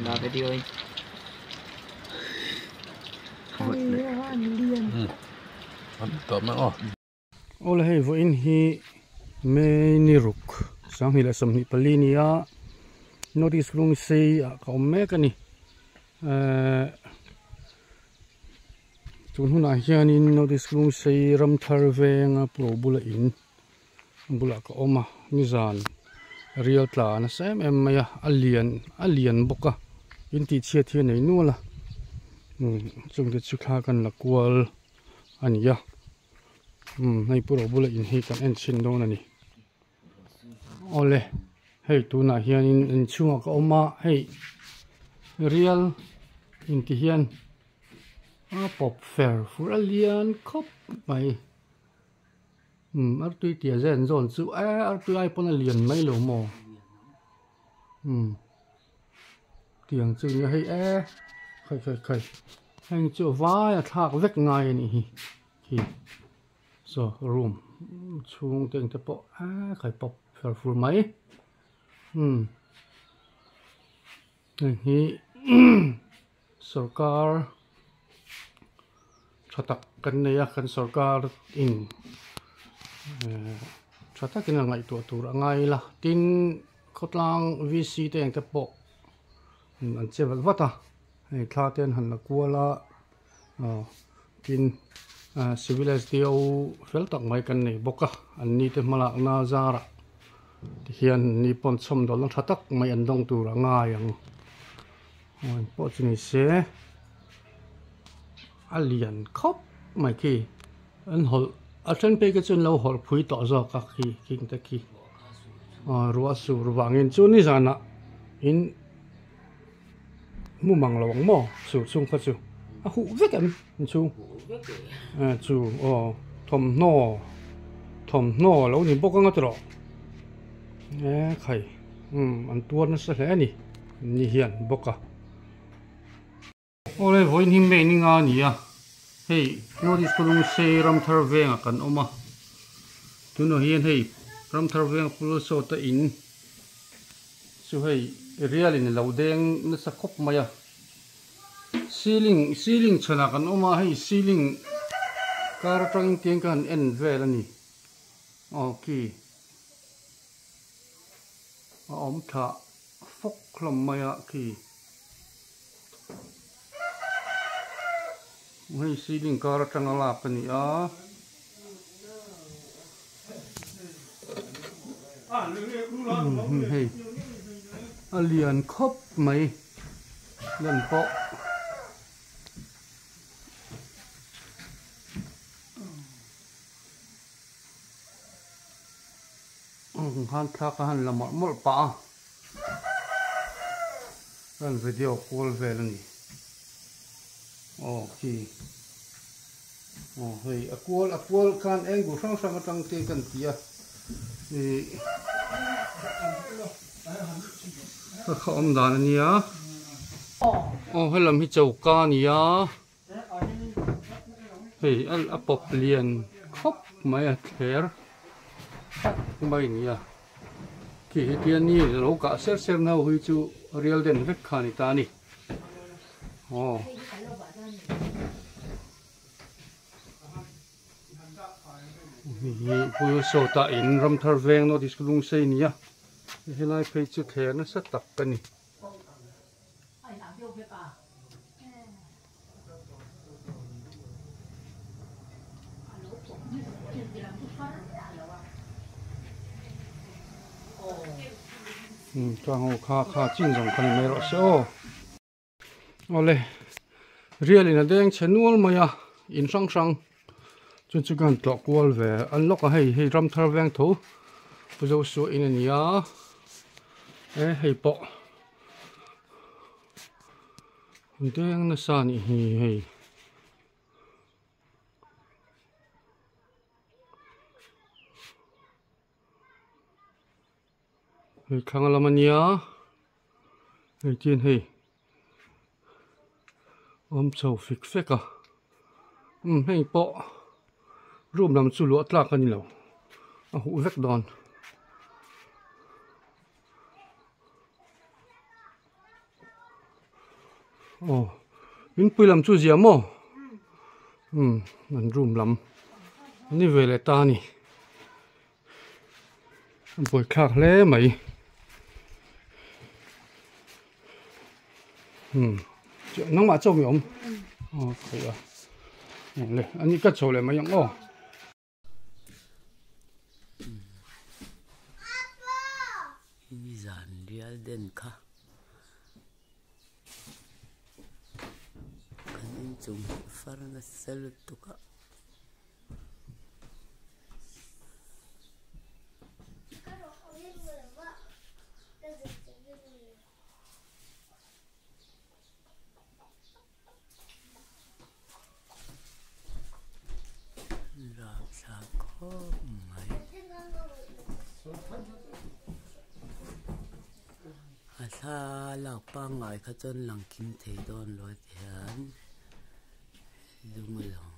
Dah video in. Awle hei vawiin hi May ni ruk sanghnih leh 24 nia North East Lungsei ah ka awm mek a ni ehh tun hunah hianin North East Lungsei Ramthar venga puro bula in bulah ka awm a nizan rial tla nasa em em mai a a lian a lian bawk a in tih chhiat hi a nei nual a umm chungte chu thla kan la kual a ni a umm hei puro bula in hi kan en chhin dawn a ni awle hei tunah hianin inchhungah ka awm a hei rial inti hian a pawp fer fur a lian khawp mai. Umm artui tia zen zawn chu eh artui ai pawn a lian mai lo maw umm tiang chu nia hei eh khai khai khai heng chu a vai a thlak vek ngai a nih hi khi saw room chhung te engte pawh eh khai pawp fer fur mai umm heng hi Sorkar tha tak kan nei a, kan sorkar in eh tha takin a ngaihtuah tur a ngai ila tin khawtlang VC te eng te pawh an che vat vat a hei thla te an han la kual a aw tin ah civil SDO fel tak mai kan nei bawk a an ni te hmalakna zarah tihian an ni pawn chhawmdawlna tha tak mai an dawng tur a ngai ang. Aw pawh chu ni se a lian khawp mai khi an hawlh a then phei khi chu an lo hawlh phui tawh zawk a khi khing te khi aw ruah sur vangin chu nizanah in hmu mang lo ang maw sur chhung kha chu a huh vek em inchhung chu aw thawmhnaw thawmhnaw a lo ni bawk anga tawh e khai umm an tuar nasa hle a ni. Ni hian bawk a. Awle vawiin hi May ni nga a ni a, hei North East Khawlung-sei Ramthar vengah kan awm a, tunah hian hei Ramthar veng Pulsawta in chu hei rial in a lo deng nasa khawp mai a, ceiling ceiling chhanah kan awm a, hei ceiling kar atangin tiang ka han en vel a ni, aw khi. A awm tha fawk hlawm mai a khi. Hei ceiling kar atanga lak a ni a. Hei a lian khawp mai lan pawh. Han thlak a han la mawlh mawlh pah a chuan video kual vel a ni aw khi aw hei a kual a kual khan angle hrang hrang atang te kan ti a ih ka kha awm dan a nia aw helam hi choka a ni a. Hei a pawp lian khawp mai a thler mai a ni a khi hetia ni lo kah ser ser na ho hi chu rial den vek kha a ni ta a ni aw. Hei hi Pulsawta in Ramthar veng North East Lungsei a ni a helai phei chu thler nasa tak a ni. Chuan ho kha kha chin zawng kha ni mai rawh se aw. Awle rialin a deng chhe nual mai a in hrang hrang chu chu kan tlawh kual ve an lawk a hei hei ram thar veng tho pu zo suah in a ni a e hei pawh. Deng nasa a nih hi hei. Hei thlang lam a nia hei chian hei awm chho fik fek a umm hei pawh room lam chu luah tlak a ni lo a huh vek dawn. Aw inpui lam chu zia maw umm an room lam ni ve leh ta a ni a buaithlak hle mai umm nangmah chauh mi awm aw theih a awle a ni ka chho leh mai ang aw. Nizan rial den kha kan inchung far nasa lutuk a. Rapthlak khawp mai. A thla lak pangngai kha chuan lang kim thei dawn lo a ti hian lung a lang.